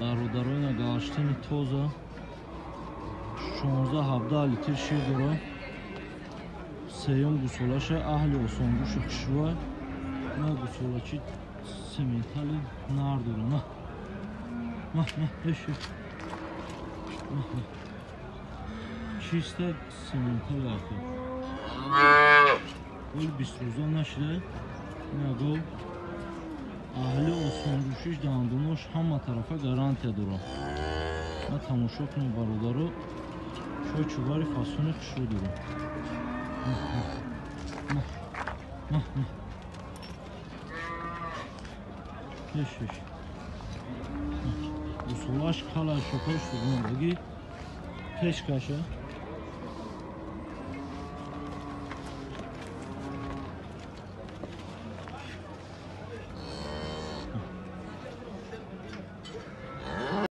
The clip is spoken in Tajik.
Бародаро, ина галштини тоза, 16-17 литр шир дора. Сеюм гусолаша, аҳли осонгӯши хушрӯа. На, гусолачи сементали нар дора. На, на, на, еш, чиста сементали ака. Оли 20 рӯза нашида. Ина гов аҳли осонгӯшиш, дандонош ҳама тарафа гарантия дорад. На, тамошо кунед, бародаро, чой чубари фасони хушрӯ дорад. На, на, еш, еш, гусолаш кала шокош шугмондагӣ пешкаша.